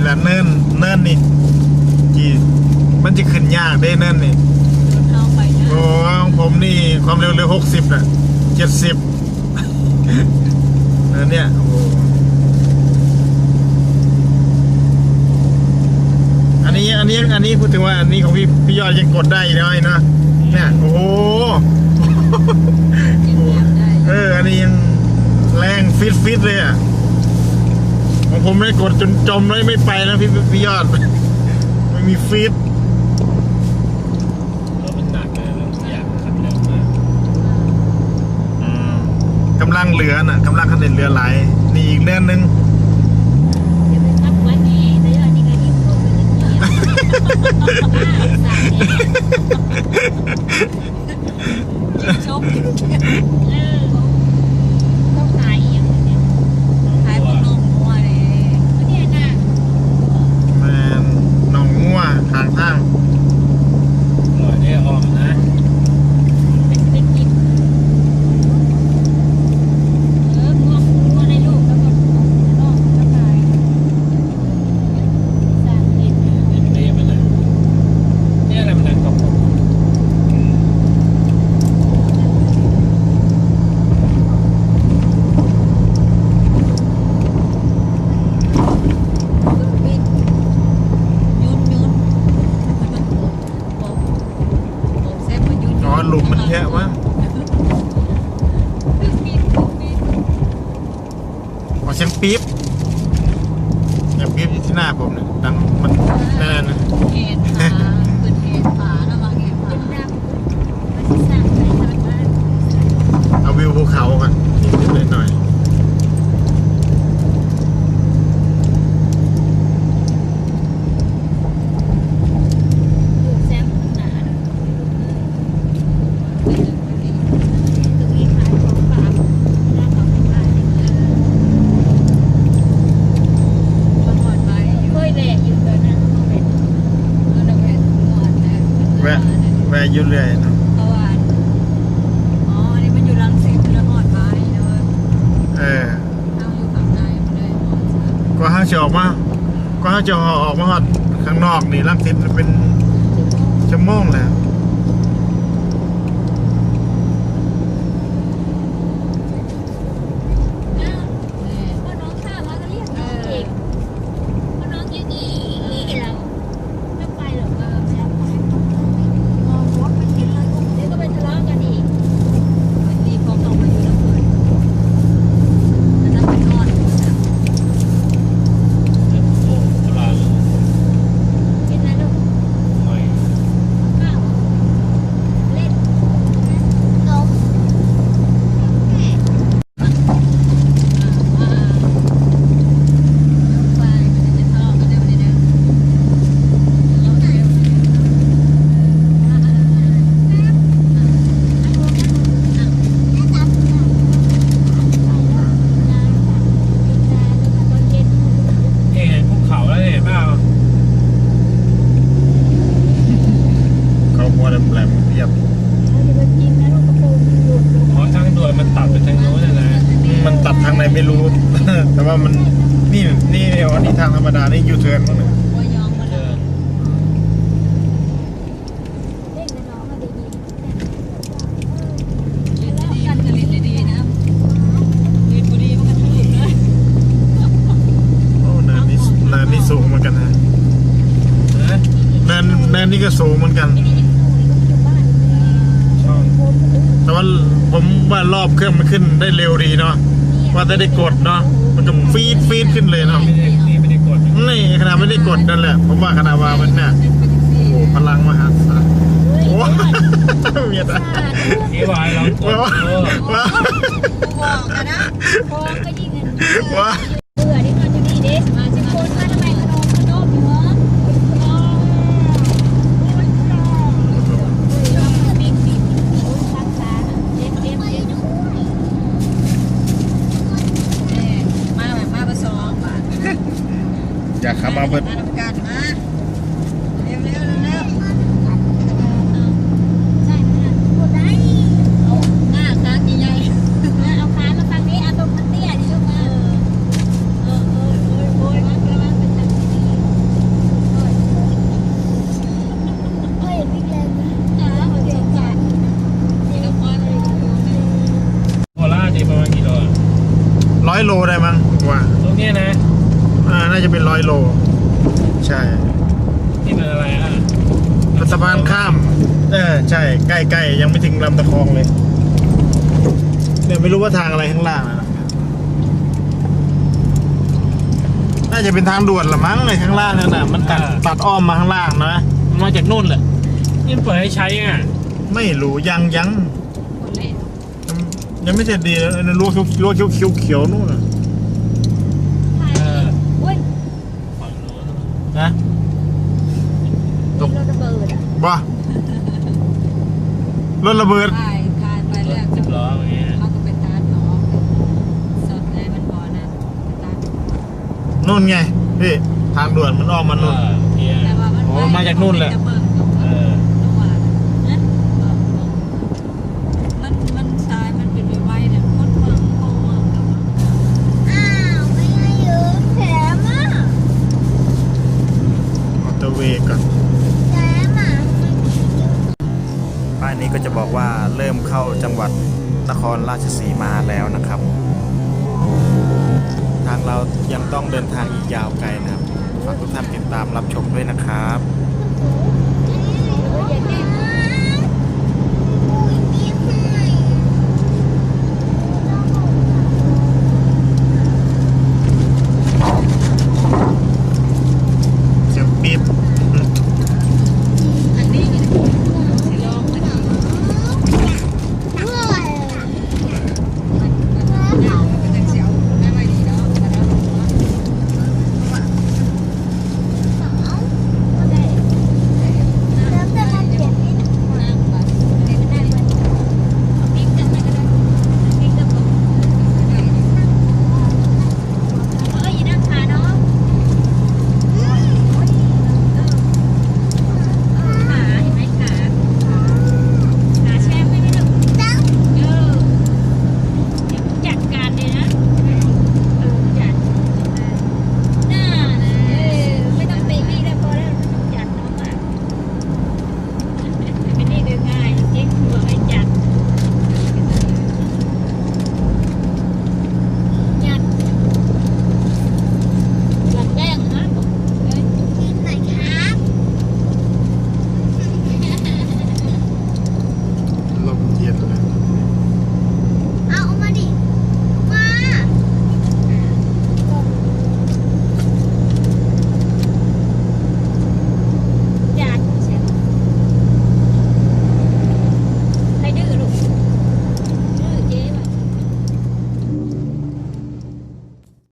ແລະເນີນ ເນີນນີ້ທີ່ມັນຈະຂຶ້ນຍາກເດ້ ເນີນນີ້. ໂອ້ ຂອງຜົມນີ້ຄວາມເລັວເຫຼືອຫົກສິບນະ ເຈັດສິບ ອັນເນີ້ຍ. ໂອ້ ອັນນີ້ ອັນນີ້ ອັນນີ້ ພູດເຖິງວ່າອັນນີ້ຂອງພີ່ ພີ່ຍອດຍັງກົດໄດ້ເນາະ ເນາະ. ໂອ້ ເອີ ອັນນີ້ຍັງແຮງຟິດໆເລີຍອະ. ຂອງຜົມໄດ້ກົດຈົນຈົມເລີຍ ໄມ່ໄປແລ້ວ ພີ່ ພີ່ຍອດ ໄມ່ມີຟີດ. ລົດມັນໜັກນະ ມັນບໍ່ຢາກຂັບເລັວມາກ. ອືມ ກຳລັງເຫຼືອນະ ກຳລັງຄັນເລັດເຫຼືອຫຼາຍ. ນີ້ອີກເນີນໜຶ່ງ ກິນຊົມກິນແກ້ມ ເອີ ຕ້ອງຂາຍອີ່ຫຍັງນີ້ ຂາຍພວກໜອງງົວເດ້ ອັນນີ້ນະ. ແມ່ນ ໜອງງົວຂ້າງທາງ ອະລ່ອຍເດ້ ອ້ອມນະ ເປັນ ເປັນກິນ ເອີ ງົວ ງົວໃນລູກ ແລ້ວກໍ ແລ້ວກໍຂາຍ. ອໍ ຫຼຸມມັນແຄບວະ. ອໍ ສຽງປີບ ສຽງປີບຢູ່ທີ່ໜ້າຜົມນີ້ ດັງມັນແນ່ນະ. ເຫັນຂາ ເພິ່ນເຫັນຂາ ລະຫວ່າງເຫັນຂາ ເອົາວິວພູເຂົາກ່ອນ ນິດໜ້ອຍ. ແວະ ແວະຢູ່ເລື້ອຍເນາະ ເພາະວ່າ ອໍ ອັນນີ້ມັນຢູ່ລັງສິດ ລະຮອດໄປເນາະ. ເອີ ເຮົາຢູ່ຂ້າງໃນ ກວ່າເຮົາຊິອອກມາ ກວ່າເຮົາຈະອອກມາຮອດຂ້າງນອກນີ້ ລັງສິດເປັນຊົ່ວໂມງແລ້ວ. ເອີ ເອີ ເອີ ເຫັນພູເຂົາແລ້ວເຫັນເປົ່າ ເຂົາຫົວແຫຼມໆ ພຽບ. ອໍ ທາງດ່ວນມັນຕັດໄປທາງໂນ້ນນະນະ. ອືມ ມັນຕັດທາງໃດໄມ່ຮູ້ ແຕ່ວ່າມັນ ນີ້ ນີ້ ອັນນີ້ທາງທຳມະດາ ນີ້ຢູເທີນມັນນະ. ເອີ ໂອ້ ເນີນນີ້ ເນີນນີ້ສູງເໝືອນກັນນະ. ເນີນ ເນີນນີ້ກໍສູງເໝືອນກັນ ແຕ່ວ່າຜົມວ່າລອບເຄື່ອງມັນຂຶ້ນໄດ້ເລັວດີເນາະ ວ່າແຕ່ໄດ້ກົດເນາະ ມັນກໍຟີດໆຂຶ້ນເລີຍເນາະ. ນີ້ຂະໜາດໄມ່ໄດ້ກົດນັ້ນແຫຼະ ຜົມວ່າຂະໜາດວ່າມັນນະ ໂອ້ ພະລັງມະຫາສານ. ໂອ້ ເມດ ນີ້ວ່າໃຫ້ລອງກົດ ເອີ ວ່າ ບໍ່ບອກນະ ບອກກໍຍິ່ງ ວ່າ ເບື່ອເດັກນ້ອຍຢູ່ນີ້ເດ້ ຊິມາ ຊິມາ ຄົນມາທຳໄມຂະໜົມ ຂະໜົມຢູ່ເຫືອ? ມາ ມາ ມາ ມາສອງບາດ ຢາກເຂົ້າມາເບິດ ມານຳກັນ ມາ. ເລັວໆ ເລັວໆ ໃສ່ມັນນະ ບໍ່ໄດ້ ເອົາໜ້າຄາງໃຫຍ່ໆ ເອີ ເອົາຄາງມາຝັ່ງນີ້ ເອົາຕົງມັນເຕ້ຍນີ້ລູກ ເອີ ເອີ ໂອ້ຍ ໂອ້ຍ ລະວັງ ລະວັງ ໄປທາງນີ້ น่าจะเป็นร้อยโล ใช่ นี่มันอะไรอ่ะ สะพานข้าม เออ ใช่ ใกล้ๆ ยังไม่ถึงลำตะคองเลย เนี่ยไม่รู้ว่าทางอะไรข้างล่างนะ น่าจะเป็นทางด่วนละมั้ง ในข้างล่างนั่นน่ะ มันตัด อ่า ตัดอ้อมมาข้างล่างนะ มันมาจากนู่นแหละ นี่เปิดให้ใช้อ่ะ ไม่รู้ ยัง ยัง ยังไม่เสร็จดีเลย ไอ้นั่นรั้วเขียว รั้วเขียวๆ เขียวๆ นู่นน่ะ เออ อุ๊ย นะ มีรถระเบิดอะ บ่ รถระเบิด ถ่าย ถ่ายไปแล้ว สิบล้ออย่างเงี้ย เขาก็ไปตัดออก สดไง มันบ่นั่น ไปตัด นู่นไงพี่ ทางด่วนมันอ้อมมานู่น เออ โอเค แต่ว่ามัน โอ้ มาจากนู่นแหละ จะเบิ่ง เออ มัน มันซ้ายมันเป็นไวๆ เนี่ย คนเมือง คนเมือง อ้าว ไม่ให้ยืมแถมอ่ะ มอเตอร์เวย์ก่อน แถมอ่ะ ป้ายนี้ก็จะบอกว่าเริ่มเข้าจังหวัดนครราชสีมาแล้วนะครับ ทางเรายังต้องเดินทางอีกยาวไกลนะครับ ฝากทุกท่านติดตามรับชมด้วยนะครับ